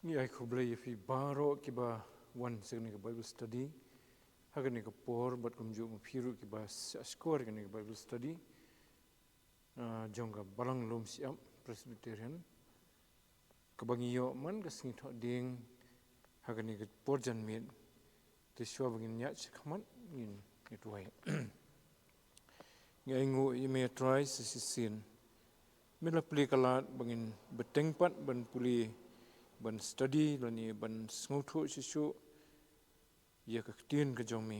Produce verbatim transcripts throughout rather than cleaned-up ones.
Ngi ai khublei ïa phi baroh kiba wan sha kane ka Bible study ha kane ka por, bad kumjuh ma phi ruh kiba sngap skhor kane ka Bible study, ah, jong ka Balang Lum Siap Presbyterian, kaba ngi ïoh man ka sngi Thohdieng ha kane ka por janmiet. Te shuwa ba ngin ïaid shakhmat, ngin ïa duwai. Ngi ainguh ïa me Trai sa shisien, me la plie ka lad ba ngin bteng pat ban pule, ban study lane ban sngewthuh shisha ïa ka ktien ka jong me.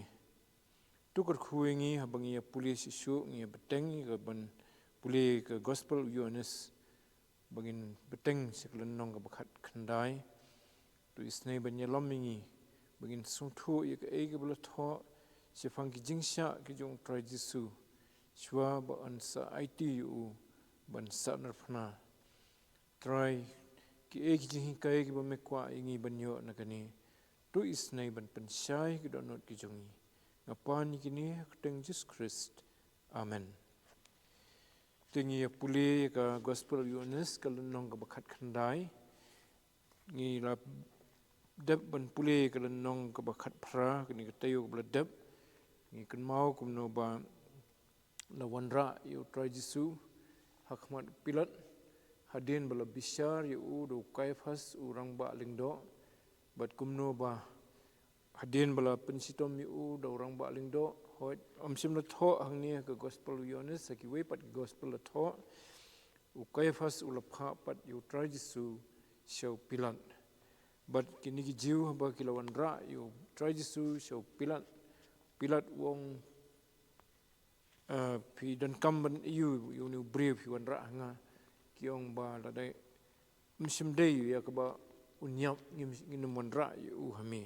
To kyrkhu ïa ngi haba ngi ïa pule shisha, ngi ïa bteng ïa ka ban pule ka Gospel u Ïoannis, ba ngin bteng sha ka lynnong kaba khatkhyndai. To isynei ban ïalam ïa ngi ba ngin sngewthuh ïa kaei kaba la thoh shaphang ki jingshah ki jong u Trai Jisu shuwa ba yn sa aiti ïa u ban sahnarphna. Trai, kiei ki jinghikai kiba me kwah ïa ngi ban ïoh na kane, to isynei ban pynshai ki dohnud ki jong ngi. Nga pan ïa kine ha ka kyrteng Jisu Khrist. Amen. Te ngi ïa pule ïa ka Gospel u Ïoannis, ka lynnong kaba khatkhyndai. Ngi la dep ban pule ïa ka lynnong kaba khatphra, kane ka taïew kaba la dep. Ngi kynmaw kumno ba la wanrah ïa u Trai Jisu ha khmat u Pilat, hadien ba la bishar ïa u da u Kaiaphas u rangbah lyngdoh, bad kumno ba hadien ba la pynshitom ïa u da u rangbah lyngdoh, hooid, ym shym la thoh hangne ha ka Gospel u Ïoannis, ha kiwei pat ki Gospel la thoh, u Kaiaphas u la phah pat ïa u Trai Jisu sha u Pilat. Bad kine ki Jiw haba ki la wanrah ïa u Trai Jisu sha u Pilat, Pilat u ong, "Ah, phi donkam ban ïoh ïa une u briew phi wanrah ha nga?" Ki ong ba lada ym shym dei ïa kaba un ïap, ngim, ngin ym wanrah ïa u ha me.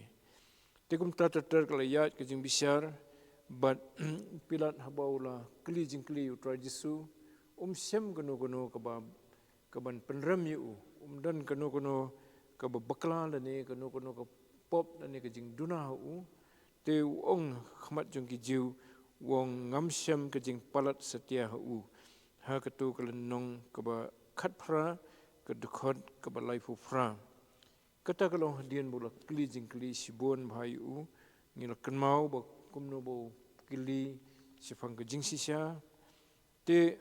Te kumta ter ter ka la ïaid ka jingbishar, bad Pilat haba u la kylli jingkylli ïa u Trai Jisu, um shem kano kano kaba, kaban pynrem ïa u, um don kano kano kaba bakla lane kano kano ka pop lane ka jingduna ha u. Te u ong ha khmat jong ki Jiw, u ong, "Ngam shem ka jingpalat satia ha u." Ha kato ka lynnong kaba khatphra, ka dkhot kaba laiphew phra. Kata ka long hadien ba u la kylli jingkylli shibun bha ïa u. Ngi la kynmaw ba kumno ba u kylli shaphang ka jingshisha. Te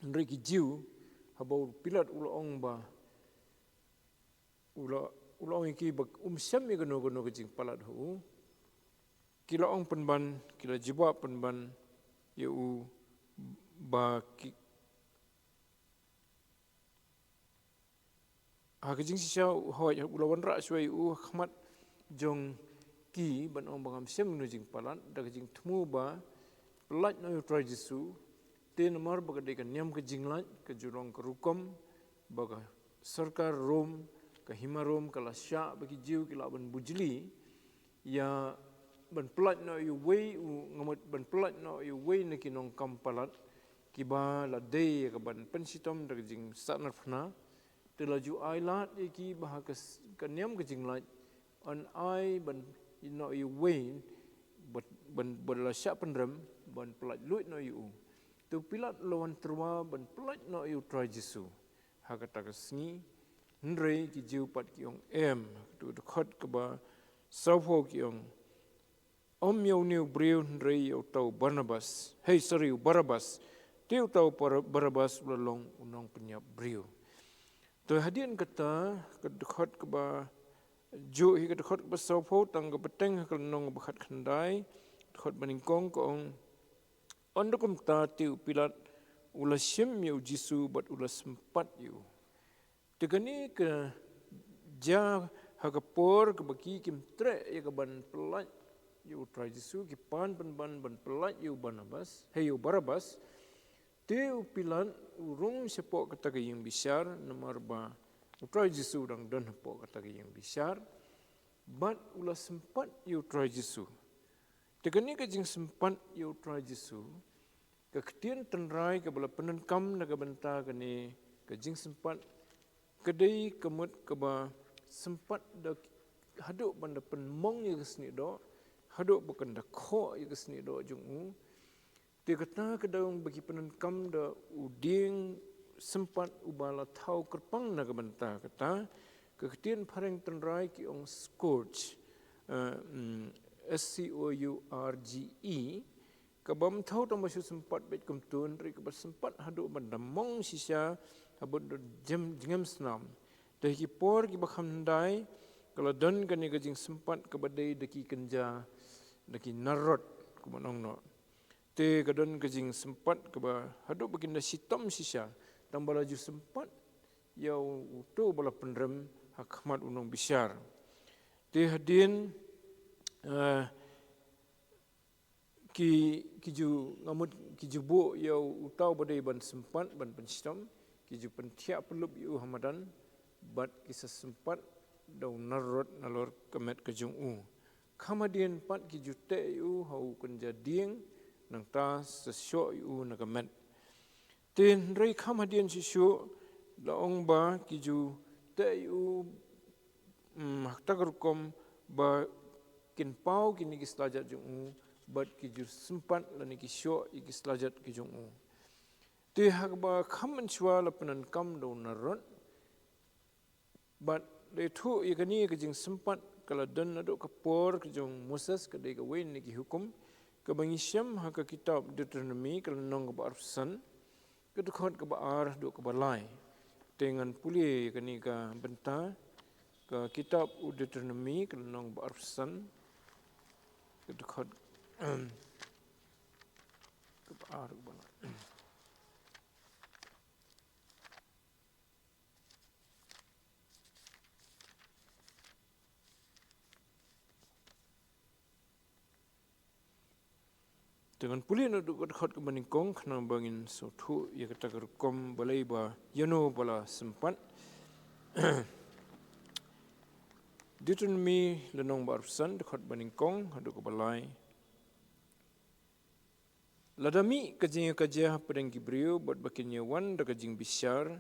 hynrei ki Jiw, haba u Pilat u la ong ba, u la, u la ong ïa ki ba um shem ïa kano kano ka jingpalat ha u, ki la ong pynban, ki la jubab pynban ïa u ba ki, ha ka jingshisha, hooid, u la wanrah shuwa ïa u ha khmat jong ki ban ong ba ngam shem kano jingpalat, da ka jingthmu ba pyllait noh ïa u Trai Jisu. Te namar ba ka dei ka niam ka jinglait, ka ju long ka rukom ba ka sorkar Rom, ka hima Rom ka la shah ba ki Jiw ki lah ban bujli ïa ban pyllait noh ïa uwei u, nga mut ban pyllait noh ïa uwei na ki nongkam palat kiba la dei ïa kaban pynshitom da ka jingsahnarphna. Te la ju ailad ïa ki ba ha ka s-, ka niam ka jinglait yn ai ban, ïa, noh ïa uwei, ban, ban, ban la shah pynrem ban pyllait luid noh ïa u. Te u Pilat u la wan tyrwa ban pyllait noh ïa u Trai Jisu ha kata ka sngi. Hynrei ki Jiw pat ki ong, em, ha kato ka dkhot kaba sawphew ki ong, "Ym ïa une u briew hynrei ïa uta u Barnabas. Hei, sorry, u Barabas." Te uta u Bar-, Barabas u la long u nongpynïap briew. To hadien kata, ka dkhot kaba juh hi, ka dkhot kaba sawphew, tang ka bteng ha ka lynnong ba khatkhyndai, dkhot ba nyngkong ka ong, "Ynda kumta te u Pilat u la shim ïa u Jisu bad u la sympat ïa u." Te kane ka jia ha ka por kaba ki kim treh ïa kaban pyllait ïa u Trai Jisu, ki pan pynban ban pyllait ïa u Barnabas, hei, ïa u Barabas. Te u Pilat u rung shapoh kata ka ïing bishar, namar ba u Trai Jisu u dang don hapoh kata ka ïing bishar, bad u la sympat ïa u Trai Jisu. Te kane ka jingsympat ïa u Trai Jisu, ka ktien tynrai kaba la pyndonkam na ka bynta kane ka jingsympat, ka dei ka mut kaba sympat da haduh ban da pynmong ïa ka snieh doh, haduh ba kan da khoh ïa ka snieh doh jong u. Te kata ka dei ba ki pyndonkam da u dieng sympat uba la thaw kyrpang na ka bynta kata, Ka ktien phareng tynrai ki ong scourge, eh, mm, S C O U R G E, kaba ym thaw tang ba shu sympat beit kumto, hynrei kaba sympat haduh ban da mong shisha, ha bun jingem snam. Te ha ki por kiba kham hyndai, ka la don kane ka jingsympat kaba dei da ki kynja, da ki narrot, kumba ong noh. Te ka don ka jingsympat kaba haduh ba kin da shitom shisha, tang ba la ju sympat ïa uto ba la pynrem ha khmat u nongbishar. Te hadien, eh, ki, ki ju, nga mut, ki ju buh ïa uta uba dei ban sympat, ban pynshitom, ki ju pynthiah pynlup ïa u ha madan, bad ki sa sympat da u narrot nalor ka met ka jong u. Kham hadien pat ki ju teh ïa u ha u kynja dieng, nangta sa shoh ïa u na ka met. Te hynrei kham hadien shuh shuh, la ong ba ki ju teh ïa u, mm, ha kata ka rukom ba kin paw kine ki slajat jong u, bad ki ju sympat lane ki shoh ïa ki slajat ki jong u. Te ha kaba kham mynshuwa la pyndonkam da u narrot, bad la ïathuh ïa kane ka jingsympat ka la don naduh ka por ka jong u Moses, ka dei kawei na ki hukum, kaba ngi shem ha ka kitab Deuteronomi, ka lynnong kaba arphew san, ka dkhot kaba ar haduh kaba lai. Te ngan pule ïa kane ka bynta, ka kitab u Deuteronomi, ka lynnong kaba arphew san, ka dkhot, kaba ar kaba lai. Te ngan pule naduh ka dkhot kaba nyngkong, khnang ba ngin sngewthuh ïa kata ka rukom balei ba ïano ba la sympat. Deuteronomi lynnong ba arphew san, dkhot ba nyngkong haduh kaba lai. Lada mih ka jingïakajia hapdeng ki briew, bad ba kin ïawan da ka jingbishar,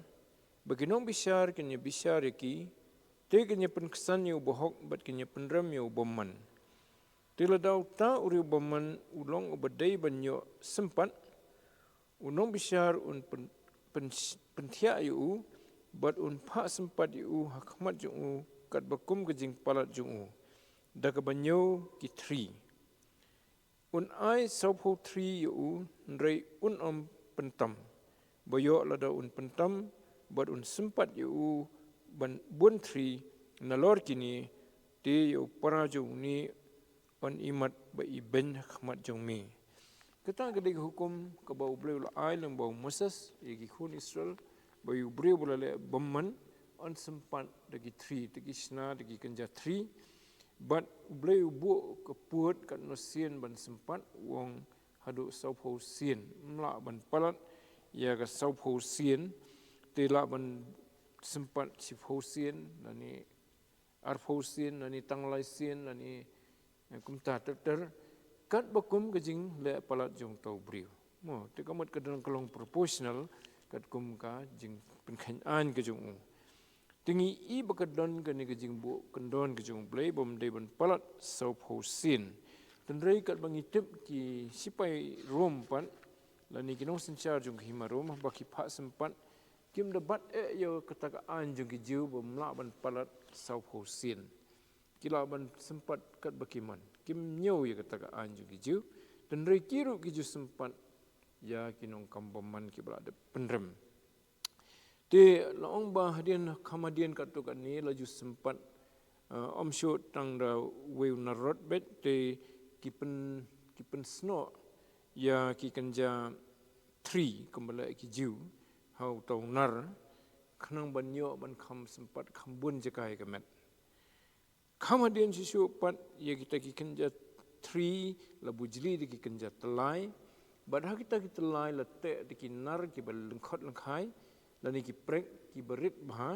ba ki nongbishar kin ïabishar ïa ki, te kin ïapynksan ïa u bahok, bad kin ïapynrem ïa u bymman. Te lada uta u riewbymman u long uba dei ban ïoh sympat, u nongbishar un pyn-, pyn-, pynthiah ïa u, bad un phah sympat ïa u ha khmat jong u, katba kum ka jingpalat jong u, da kaba ñiew ki thri. Un ai sawphew thri ïa u, hynrei un ym pyntam. Ba ïoh lada un pyntam, bad un sympat ïa u ban bun thri, nalor kine, te ïa u para jong une yn imat ba ibeiñ ha khmat jong me. Kata ka dei ka hukum kaba U Blei u la ai lyngba u Moses ïa ki khun Israel, ba ïa u briew ba la leh bymman yn sympat da ki thri, da ki shna, da ki kynja thri. Bad U Blei u buh ka pud katno sien ban sympat, u ong haduh sawphew sien. Ym lah ban palat ïa ka sawphew sien, te lah ban sympat shiphew sien, lane arphew sien, lane tang lai sien, lane, eh, kumta ter ter, katba kum ka jingleh palat jong uta u briew. Mo, te ka mut ka don ka long proportional, katkum ka jingpynkheiñ aiñ ka jong u. Te ngi i ba ka don kane ka jingbuh kyndon ka jong U Blei, ba ym dei ban palat sawphew sien. Hynrei katba ngi tip ki sipai Rom pat, lane ki nongsynshar jong ka hima Rom, ba ki phah sympat, kim da bat eh ïa kata ka aiñ jong ki Jiw ba ym lah ban palat sawphew sien. Ki lah ban sympat katba ki mon. Kim ñiew ïa kata ka aiñ jong ki Jiw. Hynrei ki ruh ki ju sympat ïa ki nongkam bymman kiba la dep pynrem. Te la ong ba hadien, kham hadien katto katne la ju sympat, eh, ym shuh tang da uwei u narrot beit, te ki pyn, ki pynsnoh ïa ki kynja thri, kumba leh ki Jiw ha uta u nar, khnang ban ïoh ban kham sympat kham bun jaka ïa ka met. Kham hadien shuh shuh pat ïa kita ki kynja thri la bujli da ki kynja tyllai, bad ha kita ki tyllai la teh da ki nar kiba lyngkhot lyngkhai, lane ki prek kiba rit bha,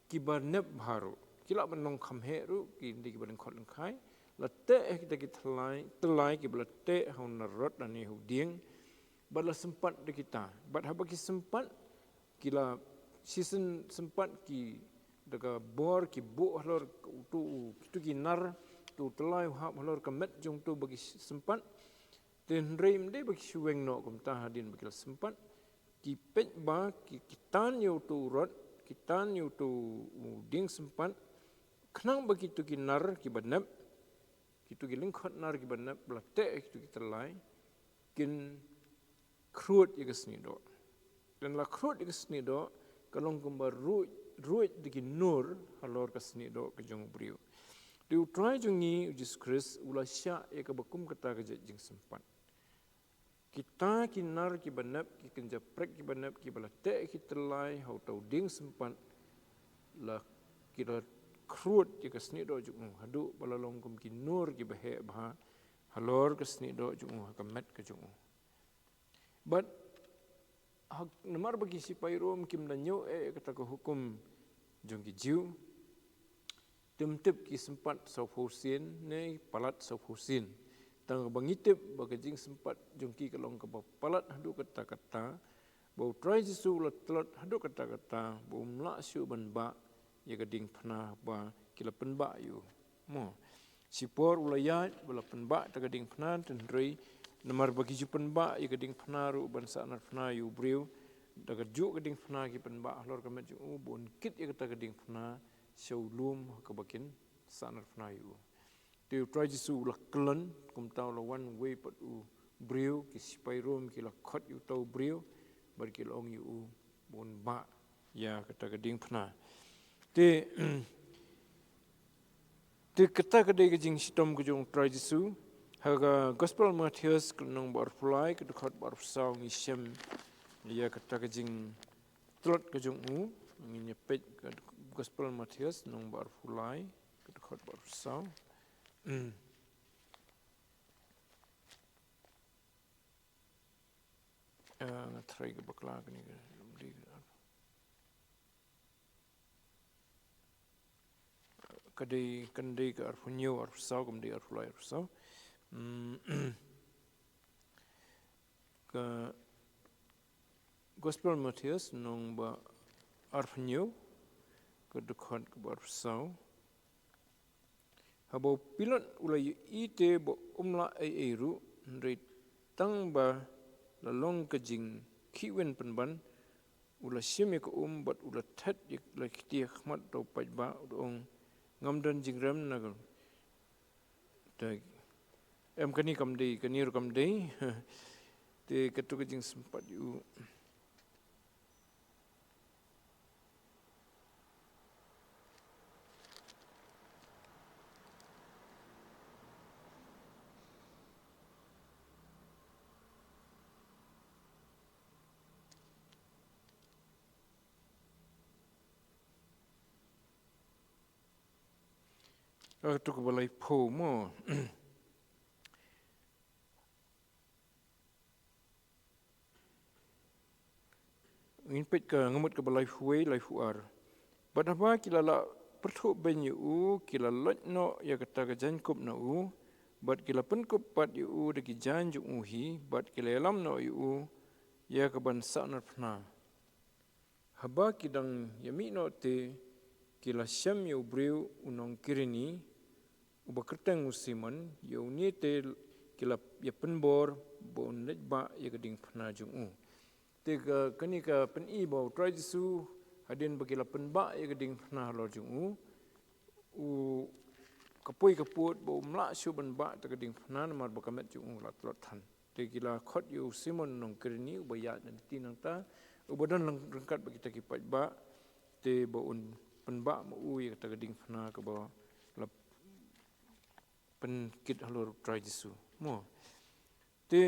kiba nep bha ruh. Ki lah ban long kham heh ruh, ki dei kiba lyngkhot lyngkhai. La teh ha kita ki tyllai, tyllai kiba la teh ha u narrot lane ha u dieng. Bad la sympat da kita. Bad haba ki sympat, ki la shisien sympat ki da ka bor ki buh halor uto u, kito ki nar, uto u tyllai u hap halor ka met jong uto ba ki sympat. Te hynrei ym dei ba ki shu weng noh kumta hadien ba ki la sympat. Ki peit ba ki, ki tan ïa uto u rot, ki tan ïa uto u dieng sympat, khnang ba kito ki nar kiba nep, kito ki lyngkhot nar kiba nep ba la teh ïa kito ki tyllai, kin khrud ïa ka snieh doh. Lada la khrud ïa ka snieh doh, ka long kumba ruid, ruid da ki nur halor ka snieh doh ka jong u briew. Te U Trai jong ngi, U Jisu Khrist, u la shah ïa kaba kum kata ka jait jingsympat. Kita ki nar kiba nep, ki kynja prek kiba nep, kiba la teh ki tyllai ha uto u dieng sympat, la, ki la khrud ïa ka snieh doh jong u, haduh ba la long kum ki nur kiba heh bha halor ka snieh doh jong u, ha ka met ka jong u. Bad, ha, namar ba ki sipai Rom kim da ñiew eh ïa kata ka hukum jong ki Jiw, te ym tip ki sympat sawphew sien ne palat sawphew sien. Tang ba ngi tip ba ka jingsympat jong ki ka long kaba palat haduh katta katta, ba U Trai Jisu u la tlot haduh katta katta, ba um lah shuh ban bah ïa ka diengphna ba ki la pynbah ïa u. Mo. Shipor u la ïaid ba la pynbah ïa ka diengphna, hynrei namar ba ki ju pynbah ïa ka diengphna ruh ban sahnarphna ïa u briew, da kajuh ka diengphna ki pynbah halor ka met jong u, ba un kit ïa kata ka diengphna sha u lum ha kaba kin sahnarphna ïa u. Te U Trai Jisu u la kyllon, kumta u la wan uwei pat u briew, ki sipai Rom ki la khot ïa uto u briew, bad ki la ong ïa u ba un bah ïa kata ka diengphna. Te, te kata ka dei ka jingshitom ka jong U Trai Jisu. Ha ka Gospel Mathaios ka lynnong ba arphew lai, ka dkhot ba arphew saw ngi shem ïa kata ka jingtlot ka jong u. Ngin ïa peit ka Gospel Mathaios lynnong ba arphew lai, ka dkhot ba arphew saw. Mm. Ah, nga tharai ka bakla kane ka, ka dei, kan dei ka arphew hynñiew, arphew saw, kam dei arphew lai, arphew saw. Mm. Ka Gospel Mathaios lynnong ba arphew hynñiew, ka dkhot kaba arphew saw. Haba u Pilot u la ïohi te ba um lah ei ei ruh, hynrei tang ba la long ka jingkhih win pynban, u la shim ïa ka um bad u la thet ïa la kti ha khmat uto u paidbah, u da ong, ngam don jingrem na ka. Te, em, kane kam dei, kane ruh kam dei. Te kato ka jingsympat ïa u. Ah, kato kaba laiphew mo. Ngin peit ka, nga mut kaba laiphew wei, laiphew ar. Bad haba ki la lah pyrthuh beiñ ïa u, ki la loit noh ïa kata ka jaiñkup na u, bad ki la pynkup pat ïa u da ki jaiñ jong u hi, bad ki la ïalam noh ïa u ïa kaban sahnarphna. Haba ki dang ïa mih noh te, ki la shem ïa u briew u nong Kirini, uba kyrteng u Simon, ïa une te ki la ïa pynbor ba un leit bah ïa ka diengphna jong u. Te ka, kane ka pyni ba U Trai Jisu, hadien ba ki la pynbah ïa ka diengphna halor jong u, u, ka poi ka pud ba um lah shuh ban bah ïa ka diengphna namar ba ka met jong u la tlot than. Te ki la khot ïa u Simon nong Kirini, uba ïaid na lynti nangta, uba don lang ryngkat bad kita ki paidbah, te ba un pynbah ma u ïa kata ka diengphna kaba la pynkit halor U Trai Jisu. Mo. Te,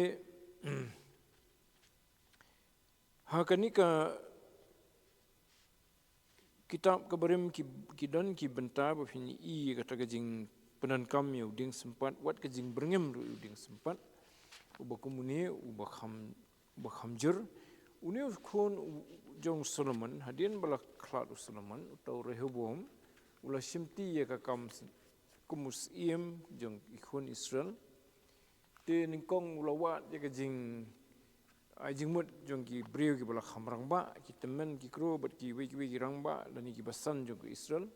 ha kane ka kitab ka barim ki, ki don ki bynta ba phin ïohi ïa kata ka jingpyndonkam ïa u dieng sympat, wat ka jingbyrngem ruh ïa u dieng sympat. Uba kum une, uba kham, uba kham jur. Une u khun u, jong Solomon, hadien ba la khlad u Solomon, uta u Rehoboam, u la shimti ïa ka kam s-, kum u syiem jong ki khun Israel. Te nyngkong u la wad ïa ka jing, ai jingmut jong ki briew kiba la kham rangbah, ki tymmen, ki kro, bad kiwei kiwei ki rangbah, lane ki basan jong ka Israel.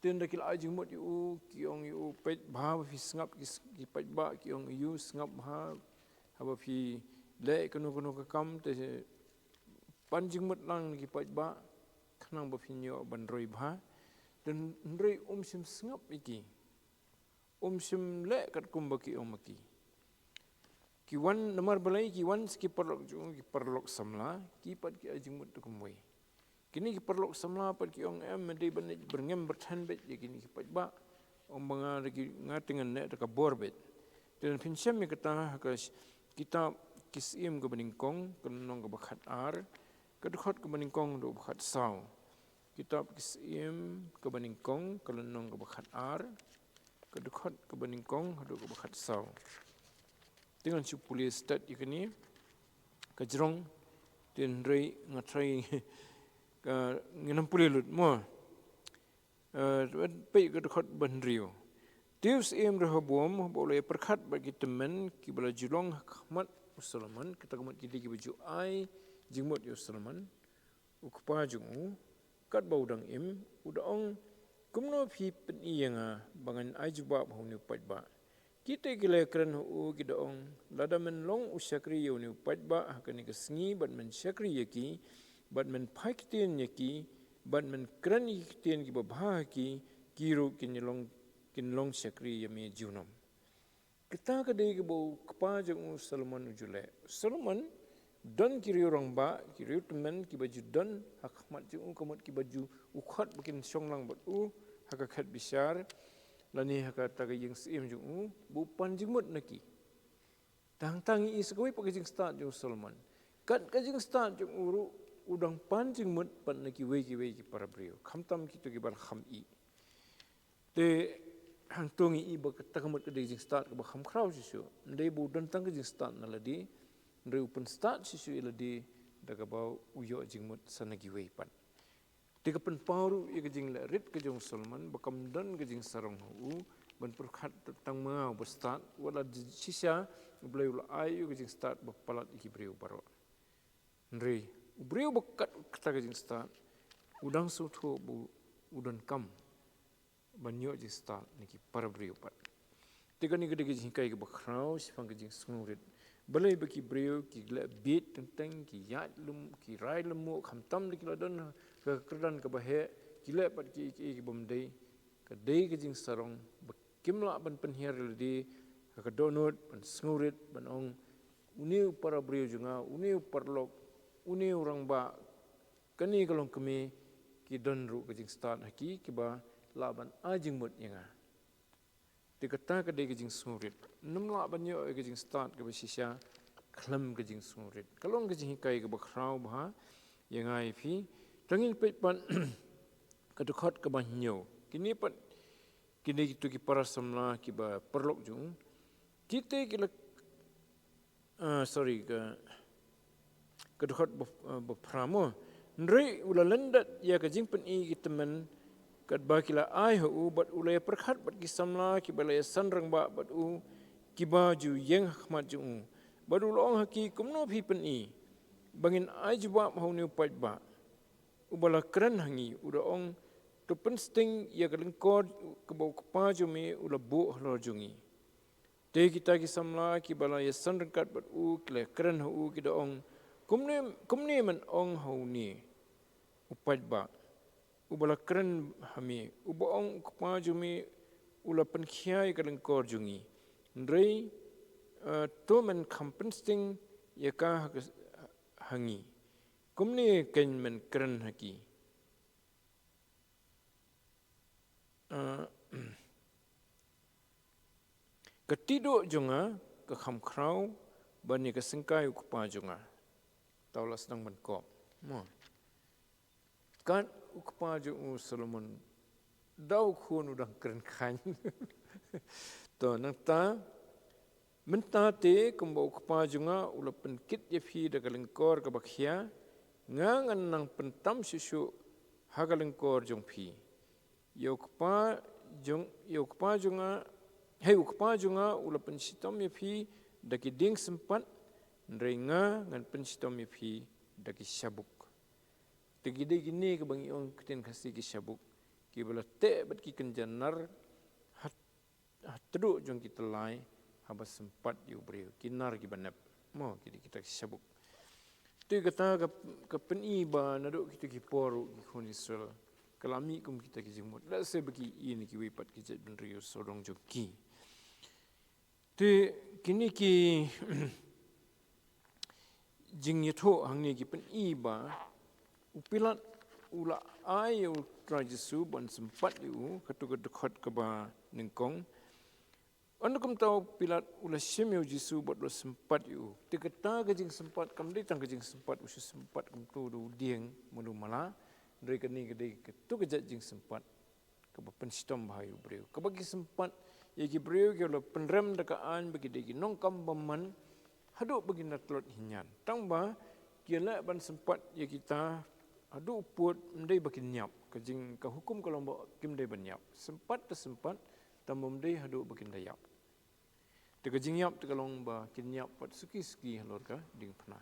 Te ynda ki la ai jingmut ïa u, ki ong ïa u, peit bha ba phi sngap ki s-, ki paidbah, ki ong ïa u, sngap bha, haba phi leh kano kano ka kam, te pan jingmut lang ki paidbah, Nang ba phin ïoh ban roi bha. Te hynrei um shym sngap ïa ki. Um shym leh katkum ba ki ong ma ki. Ki wan namar balei ki wan ki paralok jong u, ki paralok samla, ki pat ki ai jingmut da kumwei. Kine ki paralok samla pat ki ong em, me dei ban leit byrngem byrthen beit ïa kine ki paidbah. Ong ba nga da ki, nga te ngan leh da ka bor beit. Te phin shem ïa kata ha ka sh-, kitab Ki Syiem kaba nyngkong, ka lynnong kaba khatar, ka dkhot kaba nyngkong haduh kaba khatsaw. Kitab Ki Syiem kaba nyngkong, ka lynnong kaba khatar, ka dkhot kaba nyngkong haduh kaba khatsaw. Te ngan shu pule stet ïa kane ka jrong, te hynrei nga try ka, ngan ym pule lut mo. Eh, peit ka dkhot ba hynriew. Te u Syiem Rehoboam, haba u la ïa pyrkhat bad ki tymmen kiba la ju long ha khmat u Solomon, kata ka mut ki dei kiba ju ai jingmut ïa u Solomon, u kpa jong u, katba u dang im, u da ong, kumno phi pyni ïa nga ba ngan ai jubab ha une u paidbah? Kita ki la kren ha u, ki da ong, lada men long u shakri ïa une u paidbah ha kane ka sngi, bad men shakri ïa ki, bad men phai ktien ïa ki, bad men kren ïa ki ktien kiba bha ha ki, ki ruh kin long, kin long shakri ïa me junom. Kata ka dei kaba u kpa jong u Solomon u ju leh. Solomon don ki riew rangbah, ki riew tymmen kiba ju don ha khmat jong u, ka mut kiba ju u khot ba kin shong lang bad u ha ka khet bishar, lane ha kata ka ïing syiem jong u, ba u pan jingmut na ki. Tang tang i sa kawei pat ka jingstad jong u Solomon. Kat ka jingstad jong u ruh u dang pan jingmut pat na kiwei kiwei ki para briew. Khamtam kito kiba la kham i. Te hangto ngi i ba kata ka mut ka dei jingstad kaba kham khraw shisha. Ym dei ba u don tang ka jingstad na lade, hynrei u pynstad shisha ïa lade da kaba u ïoh jingmut sa na kiwei pat. Te ka pynpaw ruh ïa ka jingleh rit ka jong u Solomon, ba kam don ka jingsarong ha u ban pyrkhat tang ma nga uba stad, wat la shisha U Blei u la ai ïa u ka jingstad ba palat ïa ki briew baroh. Hynrei u briew ba kat kata ka jingstad, u dang sngewthuh ba u donkam ban ïoh jingstad na ki para briew pat. Te kane ka dei ka jinghikai kaba khraw shaphang ka jingsngewrit. Balei ba ki briew ki leh bieit teng teng, ki ïaid lem, ki rai lem, khamtam da ki la don ha ka kyrdan kaba heh, ki leh pat kiei kiei ki bym dei. Ka dei ka jingsarong ba kim lah ban pynhiar ïa lade ha ka dohnud, ban sngewrit, ban ong, une u para briew jong nga, une u paralok, une u rangbah, kane ka longkmie, ki don ruh ka jingstad ha ki kiba lah ban ai jingmut ïa nga. Te kata ka dei ka jingsngewrit. Ym lah ban ïoh ïa ka jingstad kaba shisha khlem ka jingsngewrit. Ka long ka jinghikai kaba khraw bha ïa nga ïa phi. Tang ngin peit pat ka dkhot kaba hynñiew. Kine pat ki dei kito ki para samla kiba paralok jong u. Kita ki la Ah, sorry, ka, ka dkhot ba, ah, ba phra mo. Hynrei u la lyndet ïa ka jingpyni ki tymmen katba ki la ai ha u, bad u la ïa pyrkhat bad ki samla kiba la ïasan rangbah bad u, kiba ju ïeng ha khmat jong u. Bad u la ong ha ki, kumno phi pyni ba ngin ai jubab ha une u paidbah uba la kren ha ngi? U da ong, to pynsting ïa ka lyngkor kaba u kpa jong me u la buh halor jong ngi. Te kita ki samla kiba la ïasan ryngkat bad u ki la kren ha u, ki da ong, kumne, kumne men ong ha une u paidbah uba la kren ha me, uba ong, u kpa jong me u la pynkhia ïa ka lyngkor jong ngi. Hynrei, eh, to men kham pynsting ïa ka ha ka, ha ngi. Kumne kein men kren ha ki. Ah, ka tih duh jong nga ka kham khraw ban ïa ka syngkai u kpa jong nga. Te u la sdang ban kop. Mo. Kat u kpa jong u Solomon, da u khun u dang kren khlaiñ. To nangta, mynta te kumba u kpa jong nga u la pynkit ïa phi da ka lyngkor kaba khia, nga ngan nang pyntam shuh shuh ha ka lyngkor jong phi. Ïa u kpa jong, ïa u kpa jong nga, hei u kpa jong nga u la pynshitom ïa phi da ki dieng sympat, hynrei nga ngan pynshitom ïa phi da ki shabuk. Te ki dei kine kiba ngi ong ktien Khasi ki shabuk, kiba la teh bad ki kynja nar ha ha tduh jong ki tyllai haba sympat ïa u briew, ki nar kiba nep. Mo, ki dei kita ki shabuk. Te kata ka, ka pyni ba naduh kita ki por ki khun Israel ka la mih kum kita ki jingmut. Lehse ba ki ïohi na kiwei pat ki jaitbynriew sawdong jong ki. Te kine ki jingïathuh hangne ki pyni ba u Pilat u la ai ïa u Trai Jisu ban sympat ïa u, katto ka dkhot kaba nyngkong. Ynda kumta u Pilat u la shim ïa u Jisu bad u la sympat ïa u. Te kata ka jingsympat kam dei tang ka jingsympat u shu sympat kumto da u dieng mano mala. Hynrei kane ka dei katto ka jait jingsympat kaba pynshitom bha ïa u briew. Kaba ki sympat ïa ki briew ki la pynrem da ka aiñ ba ki dei ki nongkam bymman haduh ba kin da tlot hi ñiad. Tang ba ki leh ban sympat ïa kita haduh pud ym dei ba kin ïap. Ka jing, ka hukum ka long ba kim dei ban ïap. Sympat te sympat, tang ba ym dei haduh ba kin da ïap. Te ka jingïap te ka long ba kin ïap pat suki suki halor ka diengphna.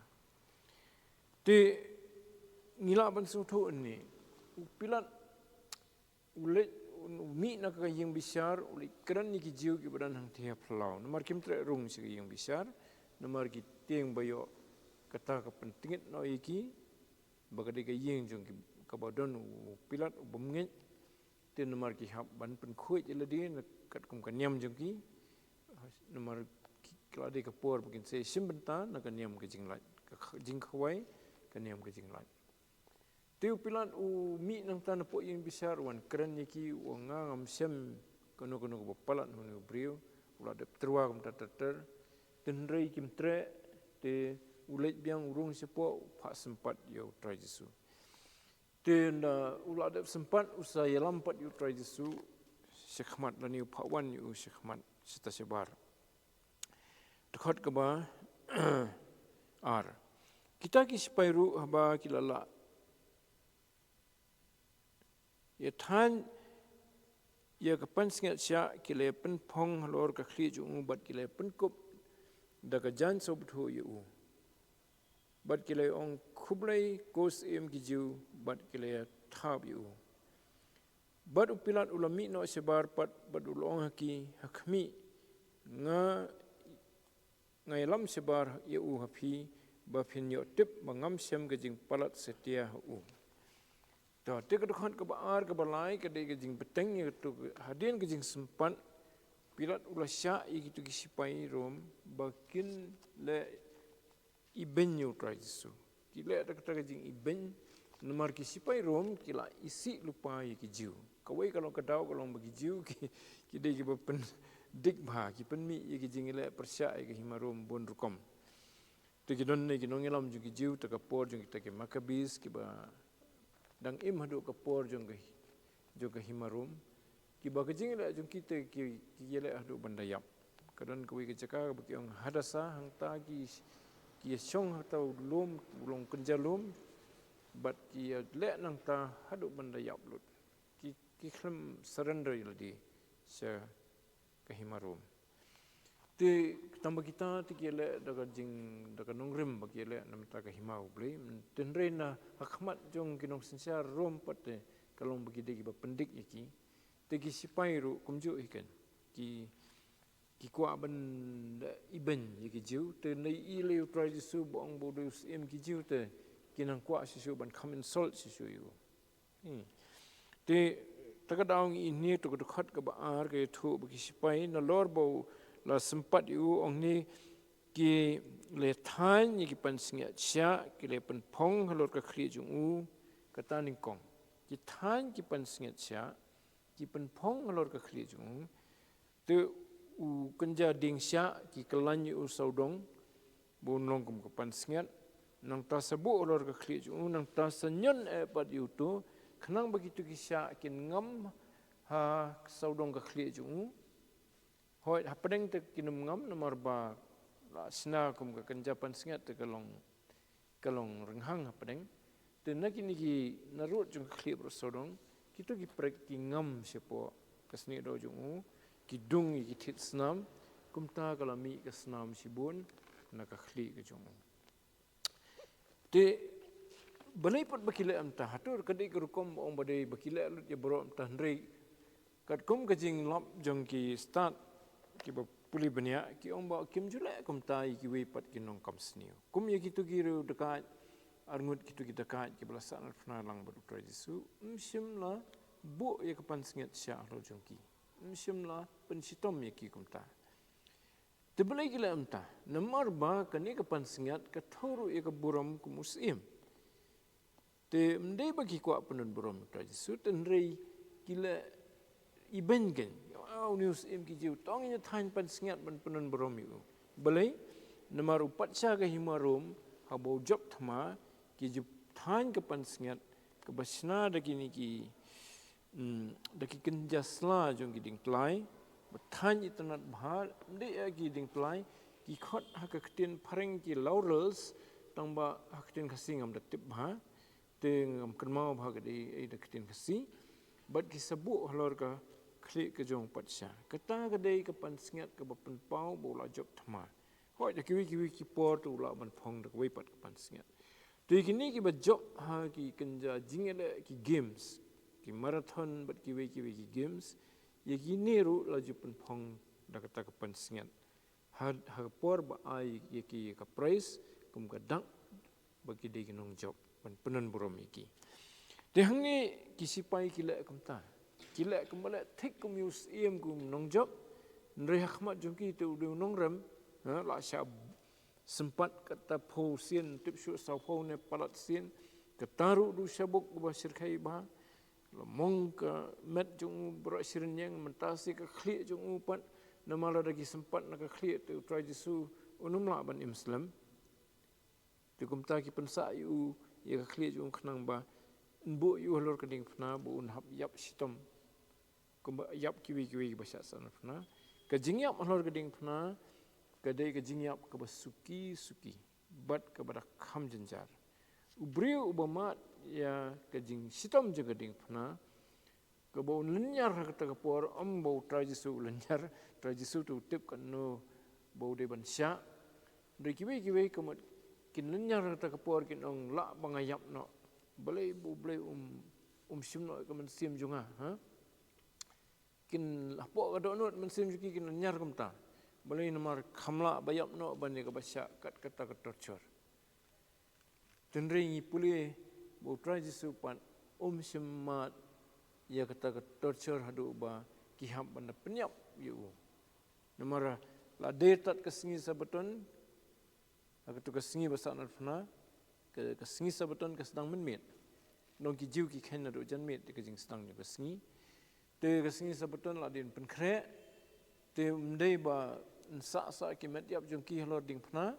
Te ngi lah ban sngewthuh ne u Pilat u leit, u mih na ka ïing bishar, u leit kren ïa ki Jiw kiba don hangtei ha phyllaw. Namar kim treh rung sha ka ïing bishar, namar ki tieng ba ïoh kata ka pyntngit noh ïa ki ba ka dei ka ïing jong ki, kaba don u Pilat u bymngeit. Te namar ki hap ban pynkhuid ïa lade na katkum ka niam jong ki. Namar ki, ka la dei ka por ba kin sa shim bynta na ka niam ka jinglait, ka kh-, jingkhawai ka niam ka jinglait. Te u Pilat u mih nangta napoh ïing bishar, u wan kren ïa ki, u ong, nga ngam shem kano kano kaba palat na une u briew. U la dep tyrwa kumta ter ter. Te hynrei kim treh, te u leit biang, u rung shapoh, u phah sympat ïa u Trai Jisu. Te ynda u la dep sympat, u sa ïalam pat ïa u Trai Jisu shakhmat, lane u phah wan ïa u shakhmat, shata shabar. Dkhot kaba ar. Kita ki sipai ruh haba ki la lah ïa thaiñ ïa ka pansngiat shiah, ki la pynphong halor ka khlieh jong u bad ki la pynkup da ka jaiñ sawbthuh ïa u. Bad ki la ong, khublei ko Syiem ki Jiw, bad ki la thap ïa u. Bad u Pilat u la mih noh shabar pat bad u la ong ha ki, ha khmih, nga, nga ïalam shabar ïa u ha phi, ba phin ïoh tip ba ngam shem ka jingpalat satia ha u. To, te ka dkhot kaba ar kaba lai ka dei ka jingbteng ïa katu, hadien ka jingsympat Pilat u la shah ïa kitu ki sipai Rom ba kin leh ibeiñ ïa u Trai Jisu. Ki leh da kata ka jingibeiñ, namar ki sipai Rom ki la isih lypa ïa ki Jiw. Kawei ka long ka daw ka long ba ki Jiw ki, ki dei kiba pyndik bha, ki pynmih ïa ki jingleh pyrshah ïa ka hima Rom bun rukom. Te ki don ne ki nongïalam jong ki Jiw, ta ka por jong kita ki Maccabees, kiba dang im haduh ka por jong ka, jong ka hima Rom. Kiba ka jingleh jong ki te ki, ki ïaleh haduh ban da ïap. Ka don kawei ka jaka ba ki ong Hadasa, hangta ki, ki ïashong hangta u lum, u long kynja lum, bad ki ïaleh nangta haduh ban da ïap lut. Ki, ki khlem surrender ïa lade sha ka hima Rom. Te tang ba kita te ki ïaleh da ka jing, da ka nongrim ba ki ïaleh na bynta ka hima U Blei. Te hynrei na ha khmat jong ki nongsynshar Rom pat te ka long ba ki dei kiba pyndik ïa ki. Te ki sipai ruh kumjuh hi keiñ. Ki, ki kwah ban da ibeiñ ïa ki Jiw. Te na i lei U Trai Jisu ba ong ba u dei u Syiem ki Jiw te ki nang kwah shisha ban kham insult shisha ïa u. Hmm. Te ta ka daw ngi ïohi ne, to ka dkhot kaba ar ka ïathuh ba ki sipai nalor ba u la sympat ïa u, ong ne, ki la thaiñ ïa ki pansngiat shiah, ki la pynphong halor ka khlieh jong u, kata nyngkong. Ki thaiñ ki pansngiat shiah, ki pynphong halor ka khlieh jong u, te u kynja dieng shiah ki kyllaiñ ïa u sawdong, ba un long kum ka pansngiat, nangta sa buh halor ka khlieh jong u, nangta sa ñion eh pat ïa uto, khnang ba kito ki shiah kin ngam ha sawdong ka khlieh jong u. Hooid, hapdeng te kin ym ngam namar ba la shna kum ka kynja pansngiat te ka long ka long rynghang hapdeng. Te na kine ki narud jong ka khlieh baroh sawdong, kito ki prek ki ngam shapoh ka snieh doh jong u, ki dung ïa ki thied snam, kumta ka la mih ka snam shibun na ka khlieh ka jong u. Te balei pat ba ki leh mynta, hato ka dei ka rukom ba ong ba dei ba ki leh lut ïa baroh mynta, hynrei katkum ka jinglap jong ki stad kiba pule bniah, ki ong ba kim ju leh kumta ïa kiwei pat ki nongkam sniew. Kum ïa kito ki riew dakaid, arngut kito ki dakaid kiba la sahnarphna lang bad u Trai Jisu, ym shym la buh ïa ka pansngiat sha halor jong ki. Ym shym la pynshitom ïa ki kumta. Te balei ki la ong kumta? Namar ba kane ka pansngiat ka thew ruh ïa ka burom kum u syiem. Te ym dei ba ki kwah pyndon burom ïa u Trai Jisu, hynrei ki la ibeiñ kein. Ah, une u syiem, ki ju tong ïa thaiñ pansngiat ban pyndon burom ïa u. Balei? Namar u patsha ka hima Rom, haba u jop thma, ki ju thaiñ ka pansngiat kaba shna da kine ki, mm, da ki kynja sla jong ki diengtlai, ba thaiñ itynnad bha, ym dei ïa ki diengtlai, ki khot ha ka ktien phareng ki laurels, tangba ha ka ktien Khasi ngam da tip bha, te ngam kynmaw bha ka dei ei da ka ktien Khasi, bad ki sa buh halor ka khlieh ka jong u patsha. Kata ka dei ka pansngiat kaba pynpaw ba u la jop thma. Hooid, da kiwei kiwei ki por te u lah ban phong da kawei pat ka pansngiat. Te kine kiba jop ha ki kynja jingïaleh, ki games, ki marathon bad kiwei kiwei ki games, ïa kine ruh la ju pynphong da kata ka pansngiat. Ha, ha ka por ba ai ïa ki ka prize kum ka dak ba ki dei ki nongjop, ban pyndon burom ïa ki. Te hangne ki sipai ki leh kumta. Ki leh kumba leh thik kum u syiem, kum nongjop. Hynrei ha khmat jong ki te u dei u nongrem, ha, la shah sympat kata phew sien, tip shuh sawphew ne palat sien. Kata ruh u dei u shabuk uba shyrkhei bha. La mong ka met jong u baroh shi rynïeng, mynta shi ka khlieh jong u pat. Namar lada ki sympat na ka khlieh te u Trai Jisu un ym lah ban im slem. Te kumta ki pynsah ïa u, ïa ka khlieh jong u khnang ba un buh ïa u halor ka diengphna, ba un hap ïap shitom kumba ïap kiwei kiwei kiba shah sahnarphna. Ka jingïap halor ka diengphna ka dei ka jingïap kaba suki suki bad kaba da kham jynjar. U briew uba mad ïa ka jingshitom jong ka diengphna, kaba un lynñiar ha kata ka por, ym ba u Trai Jisu u lynñiar. Trai Jisu te u tip katno ba u dei ban shah. Hynrei kiwei kiwei ka mut kin lynñiar ha kata ka por, kin ong, lah ba nga ïap noh. Balei ba U Blei um, um shim noh ïa ka mynsiem jong nga, ha? Kin, hapoh ka dohnud mynsiem jong ki kin lynñiar kumta. Balei? Namar kam lah ba ïap noh ban ïa kaba shah kat kata ka torture. Hynrei ngi pule ba u Trai Jisu pat um shym mad ïa kata ka torture haduh ba ki hap ban da pynïap ïa u. Namar la dei tad ka sngi Sabaton, ha katu ka sngi ba sahnarphna, ka, ka sngi Sabaton ka sdang mynmiet. Nong ki Jiw ki kheiñ naduh janmiet ïa ka jingsdang jong ka sngi. Te ka sngi Sabaton la dei ban pynkhreh, te ym dei ban sah sah ki met ïap jong ki halor diengphna.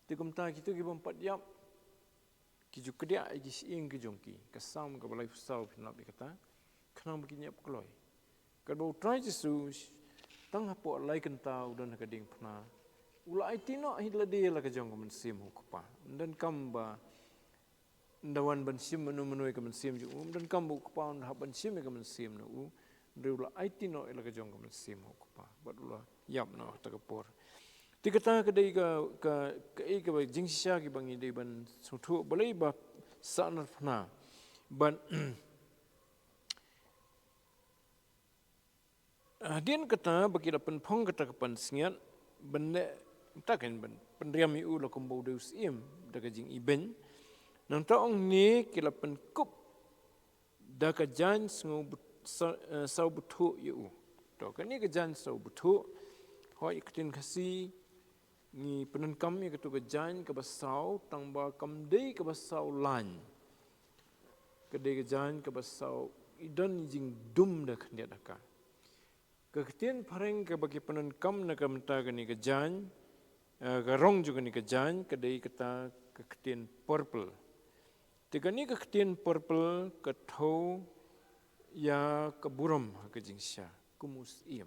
Te kumta kito ki bym pat ïap, ki ju kdiah ïa ki shyieng ki jong ki. Ka Salm kaba laiphew saw phin lap ïa kata. Khnang ba kin ïap kloi. Katba u Trai Jisu tang hapoh lai kynta u don ha ka diengphna, u la aiti noh hi lade la ka jong ka mynsiem ha u Kpa. Ym donkam ba un da wan ban shim mano mano ïa ka mynsiem jong u, ym donkam ba u Kpa un da hap ban shim ïa ka mynsiem na u. Hynrei u la aiti noh ïa la ka jong ka mynsiem ha u Kpa bad u la ïap noh ha kata ka por. Te kata ka dei ka, ka, kaei kaba jingshisha kiba ngi dei ban sngewthuh, balei ba sahnarphna. Bad hadien kata ba ki la pynphong kata ka pansngiat, ban leh, ta kan ban pynriam ïa u la kumba u dei u syiem da ka jingibeiñ. Nangta ong ne ki la pynkup da ka jaiñ sngew but-, sa-, eh, saw bthuh ïa u. To, kane ka jaiñ saw bthuh, hooid, ka ktien Khasi ngi pyndonkam ïa katu ka jaiñ kaba saw, tangba kam dei kaba saw laiñ. Ka dei ka jaiñ kaba saw, i don i jingdum da khyndiat ha ka. Ka ktien phareng kaba ki pyndonkam na ka bynta kane ka jaiñ, eh, ka rong jong kane ka jaiñ, ka dei kata ka ktien purple. Te kane ka ktien purple ka thew ïa ka burom ha ka jingshisha kum u syiem.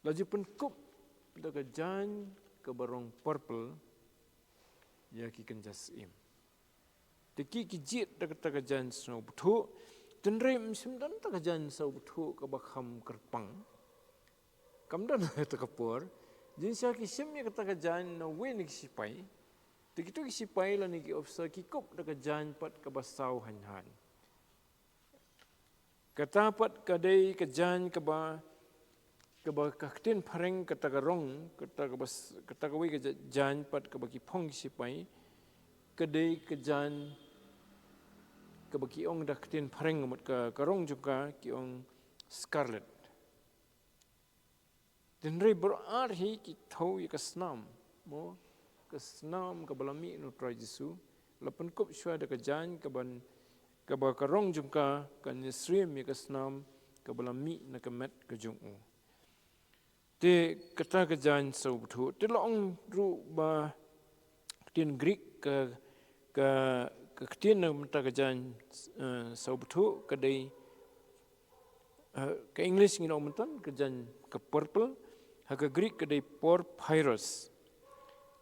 La ju pynkup da ka jaiñ kaba rong purple ïa ki kynja syiem. Te ki, ki jied da kata ka jaiñ saw bthuh, hynrei ym shym don kata ka jaiñ saw bthuh kaba kham kyrpang. Kam don ha kata ka por. Jingshisha ki shim ïa kata ka jaiñ na uwei na ki sipai. Te kito ki sipai lane ki officer ki kup da ka jaiñ pat kaba saw haiñ haiñ. Kata pat ka dei ka jaiñ kaba, kaba ka ktien phareng kata ka rong, kata kaba s-, kata kawei ka ja-, jaiñ pat kaba ki phong ki sipai, Ka dei ka jaiñ kaba ki ong da ka ktien phareng, mut ka, ka rong jong ka ki ong scarlet. Hynrei baroh ar hi ki thew ïa ka snam, mo, ka snam kaba la mih na u Trai Jisu, la pynkup shuwa da ka jaiñ kaban, kaba ka rong jong ka, ka ïasyriem ïa ka snam kaba la mih na ka met ka jong u. Te kata ka jaiñ saw bthuh. Te la ong ruh ba ka ktien Greek ka, ka, ka ktien na mynta ka jaiñ, eh, saw bthuh ka dei, eh, ka English ngi ong mynta ka jaiñ ka purple, ha ka Greek ka dei porphyros.